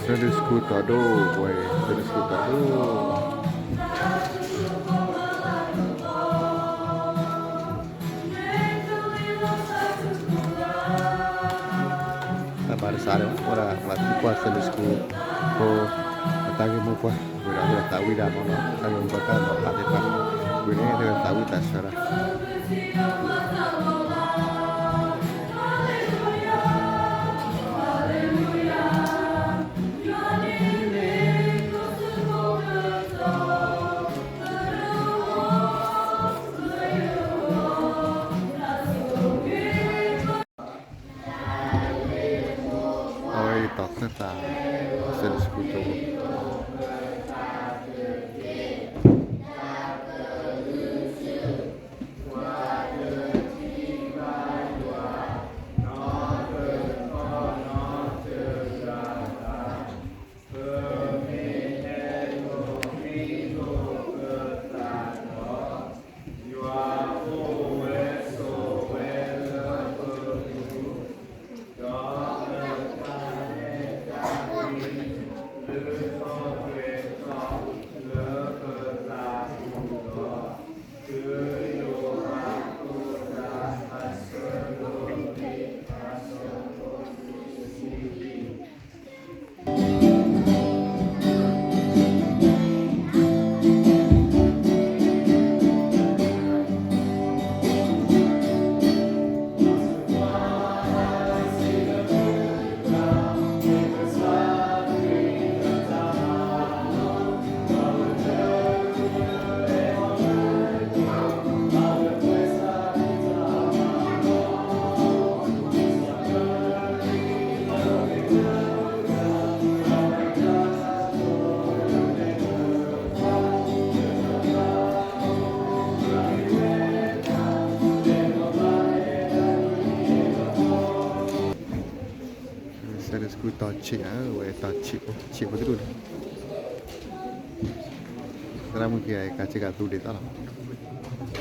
Sunday school တီၤဒိၣ်ဝဲအံၤ, Sunday school တီၤဒိၣ်. တၢ်ဘၣ်တစးလၢ အိၣ်ဒၣ်ပှၤသံကွၢ် Sunday school ဖိ အတၢ်ဂ့ၢ်မိၢ်ပှၢ်, ဝဲဒၣ်အိၣ်ဒီးသးဝံၣ်ဒၣ်မးနီၤ, တၢ်ဂ့ၢ်မိၢ်ပှၢ်တၢ်လီၤဖးသ့ၣ်တဖၣ်, ဝံၤန့ၣ်သးဝံၣ်သးဆၢဒၣ် အဝဲအံၤတီၤခၢၣ်သး Sunday school တီၤ Sunday school တီၤဆံးဧါ, ဝဲတီၤဆံးဖိ, ဆံးဖိတဒူၣ်န့ၣ်, သရၣ်မုၣ်ခံဂၤအံၤ ကးဆ့ကၤသူဒ်သိးလီၤ. တီၤဆံးဖိ, တီၤဆံးဖိဒၣ်ဒ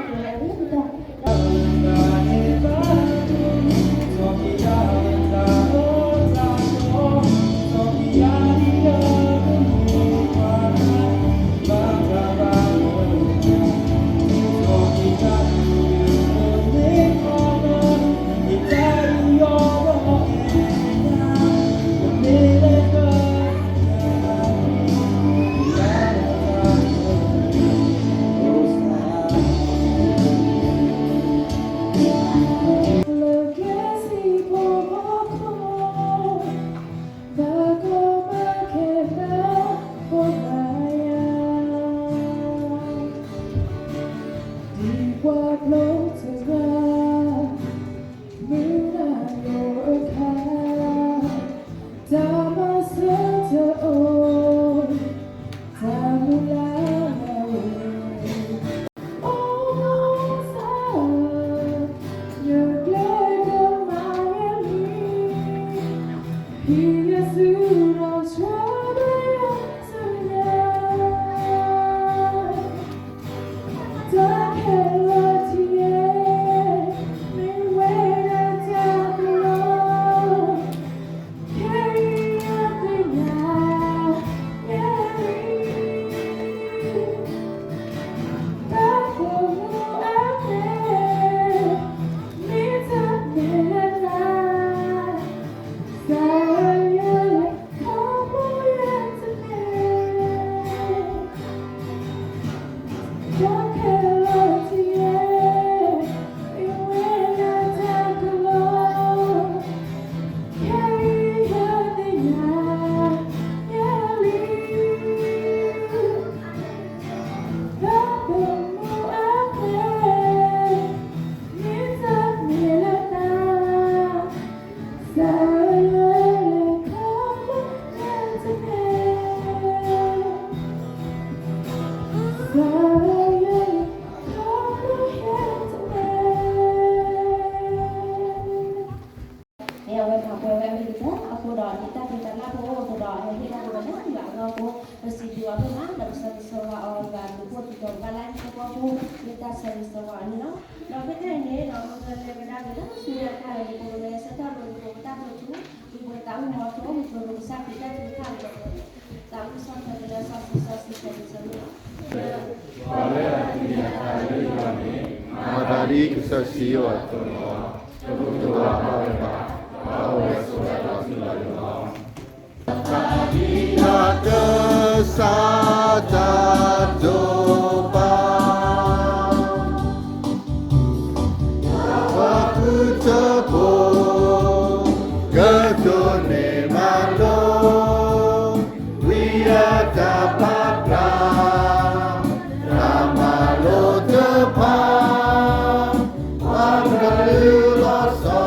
်အံၤ. မ့ၢ်အဝဲမၤပှဲၤဝဲအမ့ၢ်ကတၢၢ်အဃိဒီး ဒ်တၢ်ဖံးတၢ်မၤဖိအအိၣ်အဃိဒီး အဝဲဟ့ၣ်တၢ်ကမၤလၢယွၤအဂီၢ်အဃိ ပစံးဘျုးအီၤဒိၣ်မး ဒီးပဆၢဂ့ၤဆၢဝါအီၤ ယွၤအဘျုးအဖှိၣ်တံၤသကိးဘၣ်လၢဟံၣ်ဖိဃီဖိ မ့ၢ်တၢ်ဆၢဂ့ၤဆၢဝါအီၤန့ၣ်လီၤ. ဒီးဖဲတၢ်အံၤန့ၣ်ဒီး မ့ၢ်လၢပဒၣ်က့ၤလၢဆူညါတၢ်လၢယဖိလၢဆၢထၢၣ်လိာ်ယဖိပတၢ်ဖျိထူ ဝံၤပကသးအိၣ်မၤထီၣ်အိၣ်မူထူ ကစၢ်ခရံာ်တၢ်ထုကဖၣ်လၢ သးအိၣ်ကစီၣ်ထွဲက့ၤလၢစီဆှံစီဆှံခဲလၢာ်ဆၢမုၢ်လီၤ. ပှၤလၢအသ့ၣ်ညါတၢ်လၢယွၤန့ၣ် မၤတၢ်ဒ်ကစၢ်စံးအီၤအသိးန့ၣ်လီၤ. တဘူၣ်တဝးဘၣ်ဝဲဘၣ်, ဘၣ်အိၣ်ဝဲဆိးဝဲဒီးထူလီၤယိာ်လီၤ. တၢ်ကစၢ်တၢ်တိာ်ပာ် ပှၤဃုထၢဖိ ကတိၤန့ၢ်မၤလိ ဝံအတၢ်ပာ်ဖျါ တၢ်မၤလိတဖၣ် ပှၤကလုာ်လီၤဆီ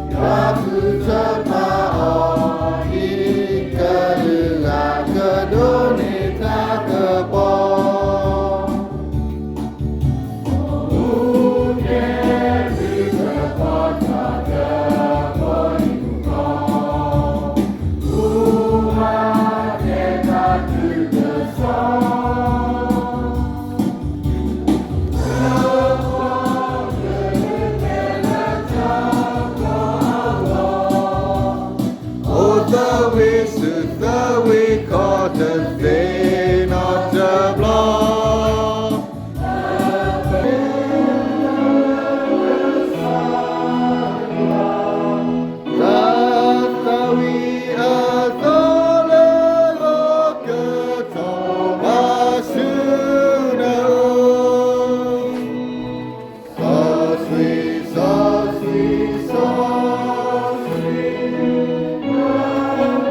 ယွၤဃုထၢဖးအီၤ ဒ်ကလုာ်ဂၤကဒိးန့ၢ်တၢ်ကပီၤ အိၣ်သဝံစုသဝံခီၣ်တသ့နီတဘျီ တၢ်သးဝံၣ်အသီလၢဂီၤကထီၣ်ဘၣ်ဆူ စီဆှံ, စီဆှံ, စီဆှံ,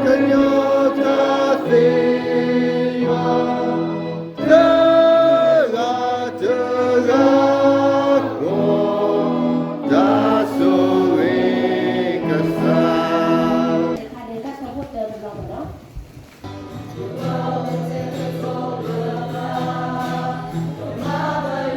ကညီတၢ်သ့ယွၤ, တဂၤတဂၤဃီ, တၢ်ဆိၣ်ဂ့ၤကစၢ် တခါန့ၣ် တၢ်ဆၢဖိတၢတဘျီန့ၣ်လီၤ.တနံၤညါအံၤစ့ၢ်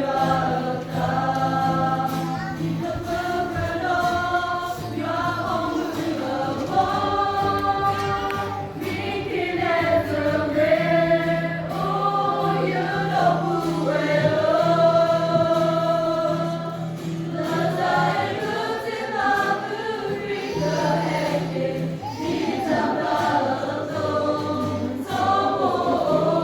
ကီး ပက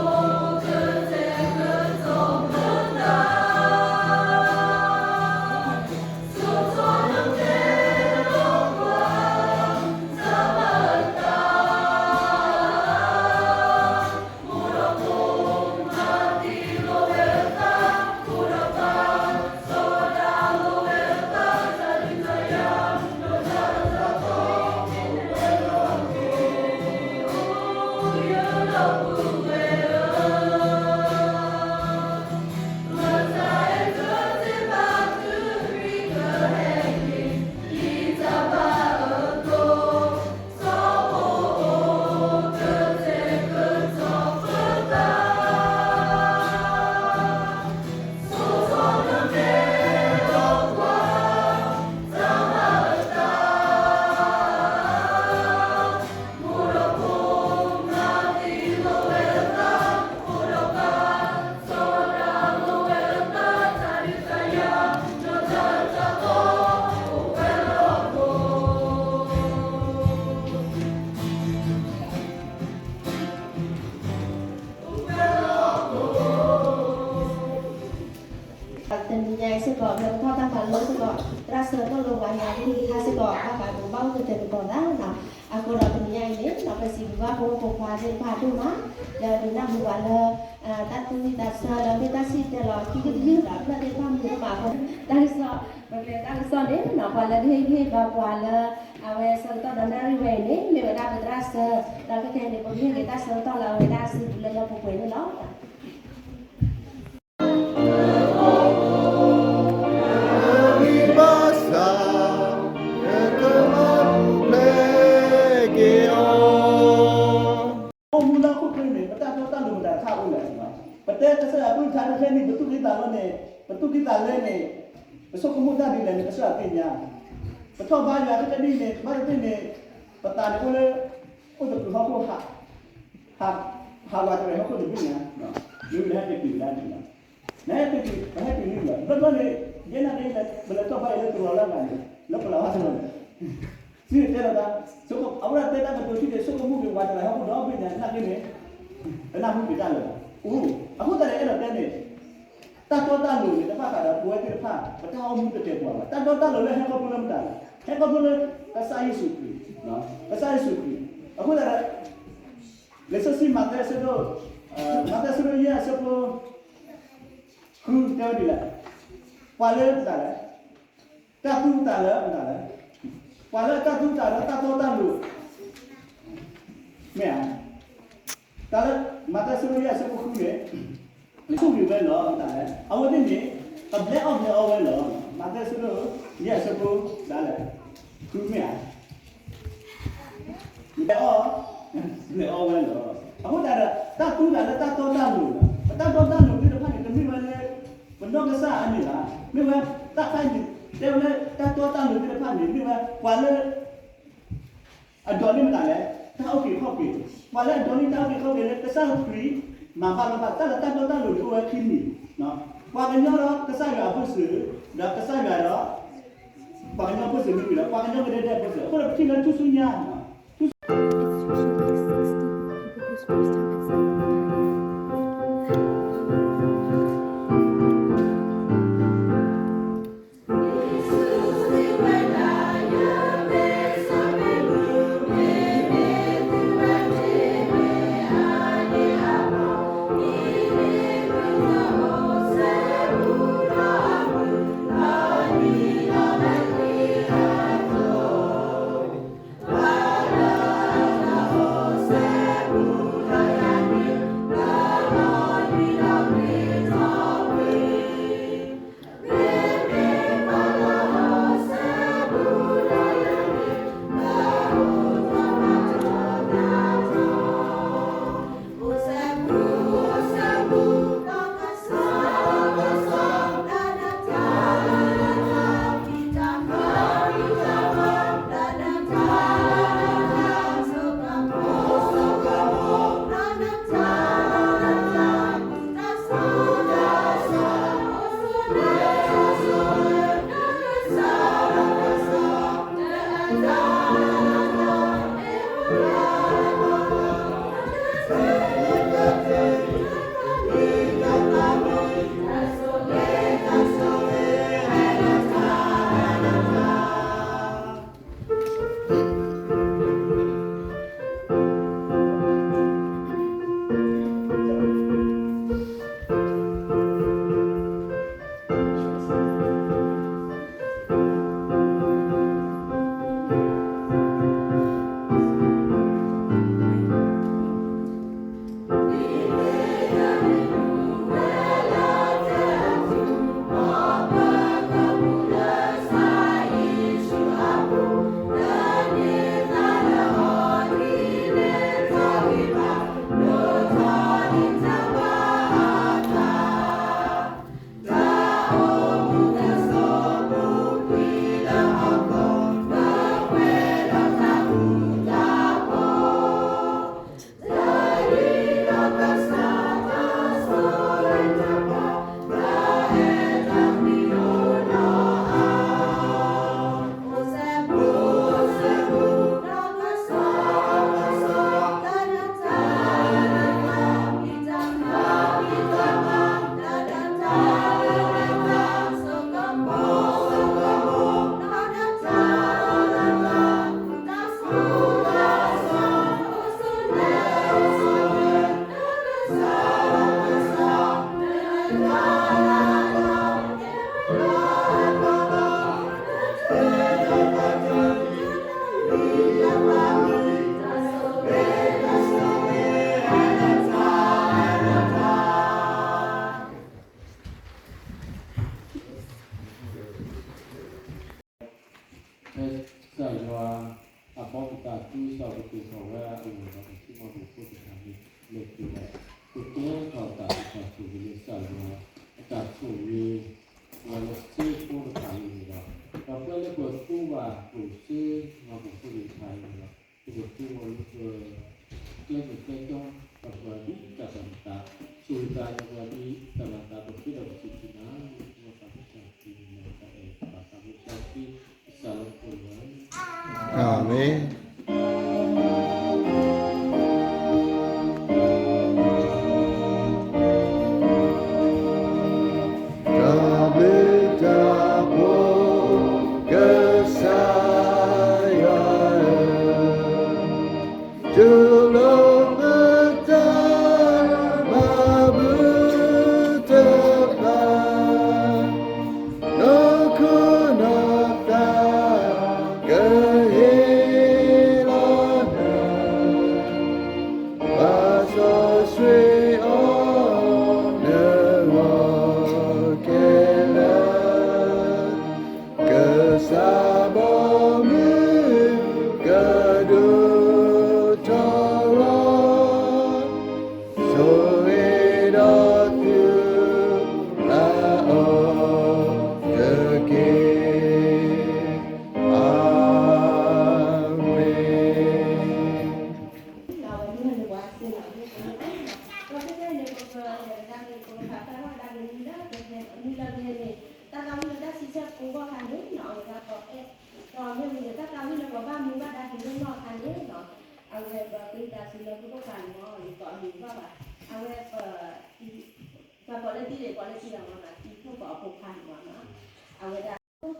ထီၣ်တၢ်မၤလိစ့ၢ်ကီး သရၣ်စၢၤသိၣ်လိပှၤညါ ကလုၢ်ကထါစ့ၢ်ကီး ဘၣ်ဃးဒီးဘၣ်အိၣ်ကတဲာ်ကတီၤသး အဃိဒီးတနံၤညါအံၤန့ၣ် ပစံးဘျုးဘၣ်ပဖိပခွါသ့ၣ်တဖၣ်ဒိၣ်မး လၢဒုးနၢ်ဟူပှၤလၢ တၢ်သူၣ်ဝံၣ်သးဆၢလၢမ့ၢ်တၢ်စံၣ်တဲၤလီၤ ခံကတၢၢ်ဒီး ဖျၢၣ်သ့ၣ်တဖၣ်မုာ်ဒိၣ်မးအဃိ တၢ်ကစီၣ် ပကလဲၤတၢ်ကစီၣ်န့ၣ်နီၤ ပှၤလၢကဟ့ၣ်ဂံၢ်ဟ့ၣ်ဘါပှၤလၢ အဝဲဆၢကတီၢ်ဒီးနၣ်ရံၣ်ဝဲအံၤန့ၣ် မ့ၢ်ဝဲဒၣ်ပသရၣ်စၢၤ ဒီးခဲကနံၣ်န့ၣ် ပကဟ့ၣ်က့ၤတၢ်ဆၢကတီၢ်လၢအဝဲဒၣ်စုပူၤလၢလၢပှဲၤပှဲၤန့ၣ်လီၤ. ဘၣ်ဆၣ် ကမၤပူၤဖျဲးက့ၤအီၤ အိၣ်မူလၢဟီၣ်ခိၣ်ချၢန့ၣ် ပတၢ်တီတၢ်လိၤမတၤတခါအိၣ်လဲၣ်. ပတဲကစၢ်ယွၤအကလုၢ်ကထါတဖဲန့ၣ် ပသူၣ်ကံၢ်သးလဲန့ၣ် ပသူၣ်ကံၢ်သးလဲန့ၣ် ပဆိကမိၣ်တၢ်ဒ်လဲၣ်န့ၣ် ကစၢ်ယွၤသ့ၣ်ညါ. ပထီၣ်ဘါယွၤခဲကနံၣ်န့ၣ် ဘၣ်သ့ၣ်သ့ၣ်န့ၣ် ပသးန့ၣ်အိၣ်လၢ အိၣ်သကုၤဟီၣ်ခိၣ် ဟး ဟးဝးတရဲၣ်ဟီၣ်ခိၣ်တဘ့ၣ်ညါ, မ့ၢ်ဝဲဟဲက့ၤတုၤလၢန့ၣ်လီၤ. နဟဲက့ၤတုၤ ပဟဲက့ၤန့ၣ်လီၤ. ဘျီဘျီန့ၣ် ယဲနာ်က့ ပလဲၤထီၣ်ဘါယွၤလၢတရီလၢအဂၤန့ၣ် လၢပလီၤဟါတလီၤန့ၣ် စံၣ်တဲၤတဲလီၤတၢ် အဝဲဒၣ်တဲတၢ်ကတိၤထံၣ်န့ၣ် ဆိကမိၣ်က့ၤဝးတရဲၣ်ဟီၣ်ခိၣ်ဒီဘ့ၣ်ညါ နာ်က့န့ၣ် ပနၢ်ဟူက့ၤတၢ်လၢၤဘၣ်. အဃိသတးန့ၣ် အဲၣ်ဒိးတဲန့ၣ် တၢ်တီတၢ်လိၤန့ၣ် တဘၣ်ဃးဒီးပဝဲသ့ၣ်တဖၣ် ပတၢ်အိၣ်မူတတဲပှၤဘၣ်. တၢ်တီတၢ်လိၤလၢဟဲခီဖျိလၢမတၤလဲၣ်. ဟဲခီဖျိလၢ ကစၢ်ယ့ၣ်ၡူးခရံာ်, ကစၢ်ယ့ၣ်ၡူးခရံာ်. အဃိသတးဒီး လံာ်စီဆှံမးသဲအဆၢဒိၣ်, မးသဲအဆၢဒိၣ်ယဲၢ်အဆၢဖိ ဃုတဲဝဲဒ်လဲၣ်, ပှၤလၢမတၤလဲၣ်, တၢ်သူၣ်တၢ်လၢမတၤလဲၣ်, ပှၤလၢတၢ်သူၣ်တၢ်လၢတၢ်တီတၢ်လိၤ မ့ၢ်ဧါ. တၢ်လၢ မးသဲအဆၢဒိၣ်ယဲၢ်အဆၢဖိဃုန့ၣ် ဆိၣ်ဂ့ၤဝဲလီၤ မတၤလဲၣ်, အဝဲသ့ၣ်န့ၣ် ကဘျဲအီၣ်ဘျဲအီဝဲလီၤ. မးသဲအဆၢဒိၣ်ယဲၢ်အဆၢဖိ ဒ်လဲၣ်, ဃုမ့ၢ်ဧါ. ဘျဲအီၣ်, ဘျဲအီဝဲလီၤ. အဃိသတးဒီး တၢ်သူၣ်တၢ်လၢတၢ်တီတၢ်လိၤလီၤ. ပတၢ်တီတၢ်လိၤသ့ၣ်တဖၣ်န့ၣ် တမ့ၢ်ဝဲလၢ ပနီၢ်ကစၢ်အန့ၣ်ဘၣ်. မ့ၢ်ဝဲတၢ်ခါအံၤန့ၣ် တဲဝဲလၢတၢ်တီတၢ်လိၤသ့ၣ်တဖၣ်န့ၣ် မ့ၢ်ဝဲပှၤလၢ အဒိးန့ၢ်မတၤလဲၣ်, တၢ်အုၣ်က့ၤခီၣ်က့ၤ, ပှၤလၢအဒိးန့ၢ်တၢ်အုၣ်က့ၤခီၣ်က့ၤလၢကစၢ်ခရံာ် မၤဘၣ်လီၤဘၣ် တၢ်လၢတၢ်တီတၢ်လိၤန့ၣ်အိၣ်ဝဲခံမံၤ, ပှၤကညီဒီးကစၢ်ယွၤအဘၢၣ်စၢၤ, ဒီးကစၢ်ယွၤဒီး ပှၤကညီဘၢၣ်စၢၤမ့ၢ်ဝံၤဒီး ပှၤကညီကဒဲကဒဲအဘၢၣ်စၢၤ, အဃိဒီးပထံၣ်လၢထူၣ်စုညါ It's usually like sixty people whose first time it's like ဖဲကစၢ်ယွၤအဘီမုၢ်တၢ်သူစၢ်ကတိၤထီၣ်ဝဲအဂီၢ်ဒီး ပထံမိၢ်ပှၢ်ဖိတဖၣ်န့ၣ် လဲၤတုၤလီၤ. ပကဲထီၣ်တၢ်သူၣ်ထီၣ်ဆိၣ်ဂ့ၤလၢကစၢ်ယွၤအတၢ်ဆိၣ်ဂ့ၤ ပှၤလၢစ့ဖိတဖၣ်အံၤန့ၣ်ဒီး ဒီးဖဲလၢပသူဘၣ်ကျိၣ်စ့မၤပူၤဖိသ့ၣ်တဖၣ်အံၤန့ၣ်ဒီး ပကသူဝဲလၢပ ကျဲမ့ၢ်ကျဲကၠီ ပှၤဒ်တၢ်ဘၣ်မတၤ ဆိၣ်ဂ့ၤတၢ်န့ၣ် ပှၤဒ်တၢ်ဘၣ်မတၤ ပဃ့ဒီးပစူၢ်က့ၤနာ် လၢပှၤသးဘိတၢ်သ့န့ၣ် တၢ်အဲၣ်ဘၣ်သးဘိတၢ်သ့ ကစၢ်လၢပှဲၤလီၤ. အၤမ့ၣ်. တၢ်ဘျုးတၢ်ဖှိၣ်ကစၢ်ယွၤဧၢ, တုၤလီၤမတၤမၤဘူၣ်တဖၣ် နီၢ်ခိနီၢ်သးကဟ့ၣ်လီၤနၤ, ဘၣ်စီဆှံအီၤ နဂီၢ်ခဲလၢာ်, ကစၢ်ဘီမုၢ်ကဒိၣ်ထီၣ်လီၤ ဆိၣ်ဂ့ၤဒီးသုလၢအီၤတက့ၢ်. အၤမ့ၣ်. တၢ်သးဝံၣ်လၢပဘၣ်မူဘၣ်ဒါက့ၤလၢနီၢ်ခါန့ၣ်နီၤ အဝဲဒၣ်ကီးအဲၣ် ဒီးမ့ၢ်ဝံၤဒီးတၢ်သးဝံၣ်လၢပဘၣ်မူဘၣ်ဒါက့ၤလၢနီၢ်ခါန့ၣ်နီၤ အဝဲပဃ့တၢ်စံးလၢပကပာ်န့ၣ်မ့ၢ် ယကိးအမံၤဘၣ်ဘၣ် အဝဲပ ပှၤကိးလၢတံၢ်န့ၣ် ကိးလၢတံၢ်လီၤမ့ၢ်နီၤ တံၤဖိကိးအဖိခွါန့ၣ်မ့ၢ်နီၤ အဝဲဒၣ် ပှၤ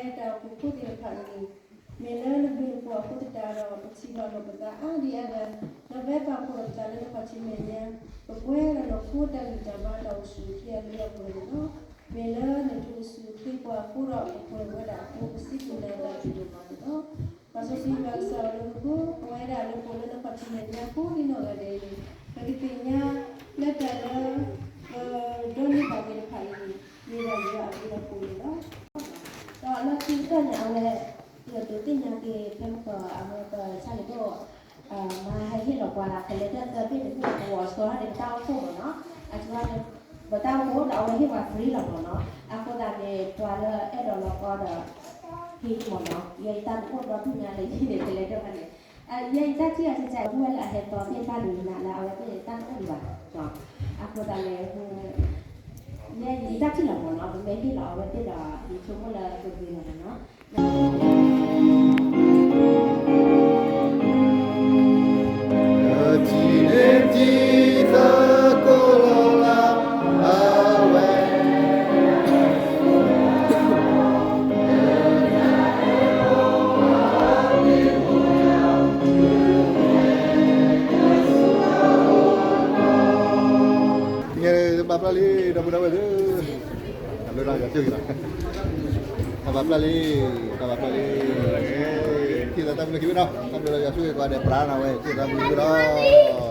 တၢ်အိၣ်ဖှိၣ်သ့ၣ်တဖၣ်အံၤန့ၣ် မ့ၢ်လၢနဘျုးနဖှိၣ်အဃိသတးဒီး ပထံၣ်ဘၣ်လိာ်ပသးအါဒံအါဂၤ ဒီးပပာ်ဖှိၣ်လိာ်ပသးလၢနခီၣ်ထံးမဲာ်ညါ ပကွဲဒီးနဖိတၢ်ဂံၢ်တၢ်ဘါတၢ်အိၣ်ဆူၣ်အိၣ်ချ့အလၢအပှဲၤန့ၣ်လီၤ. မ့ၢ်လၢနထူးစူၤခ့ပှၤအဃိဒီး ပပှဲၤဝဲဒၣ်အဃိ ပစံးဘျုးနၤတၢ်တမံၤမံၤန့ၣ်လီၤ. ပှၤစီဆှံယွၤကစၢ်လၢနဃိ ပဝဲဒၣ်လၢပအိၣ်လၢနခီၣ်ထံးမဲာ်ညါဖိဒ်နီၢ်ဂၤဒဲးအံၤန့ၣ် ပကသ့ၣ်ညါလၢတၢ်လၢ ပဒိးန့ၢ်ဘၣ်သ့ၣ်တဖၣ်အံၤန့ၣ် မ့ၢ်ဒၣ်ယွၤအဘျုးအဖှိၣ်န့ၣ်လီၤ. ဒီးလၢခံကတၢၢ်န့ၣ် အဝဲ ယဒိးသ့ၣ်ညါက့ၤဖဲမုၢ်ကီၢ် အဝဲပဆၣ်ကဒိၣ် မၤဟဲဟ့ၣ်လီၤပှၤလၢ ကလဲၤတၢ်သၢဘ့ၣ်တဘ့ၣ် ပဝီၤဆှၢထီၣ်န့ၣ် ပတၢ်အိၣ်ဖှိၣ်မ့ၢ်နီၤ, အကန့ၣ် ပတၢ်အိၣ်ဖှိၣ်ဒီးအဝဲဟ့ၣ်ပှၤ free လီၤမ့ၢ်နီၤ, အဃိသတးန့ၣ် ပှၤလၢအဲၣ်ဒိးလီၤကီဒီး ဟ့ၣ်မ့ၢ်နီၤ, ယဲယတၢ်အိၣ်ဖှိၣ်ဒီဒူၣ်ညါလၢယဟ့ၣ်န့ၣ် ကလဲၤတၢ်န့ၣ်, ယဲယတၢ်ထံၣ်အီၤကကး ဒူၣ်ဝဲလၢအဟဲသီသ့ၣ်တဖၣ်န့ၣ် နးလၢအဝဲသ့ၣ်န့ၣ် တၢ်တအိၣ်ဒံးဘၣ်, အဃိသတးန့ၣ် ယဲယတၢ်ထံၣ်လီၤမ့ၢ်နီၤ, ပမ့ၢ်ဟ့ၣ်လီၤအဝဲသ့ၣ်ဒီး ယဆိကမိၣ်လၢကဂ့ၤလီၤမ့ၢ်နီၤ. ဘၣ်ပျၢ်လံ ဒီပုၢ်ဒီဝဲၢ်သ့ၣ်, တၢ်ဘျုးလီၤ ယွၤဆိၣ်ဂ့ၤလီၤ, တၢ်ဘၣ်ပျၢ်လံ, တၢ်ဘၣ်ပျၢ်လံ, ထံၣ်သးတၢ်ဘျုးလီၤခံဝဲနီၤ, တၢ်ဘျုးလီၤ ယွၤဆိၣ်ဂ့ၤကိးဂၤဒဲး ပြးနၤဝဲ ထံၣ်သးတၢ်ဘျုးလီၤခံဝဲနီၤ.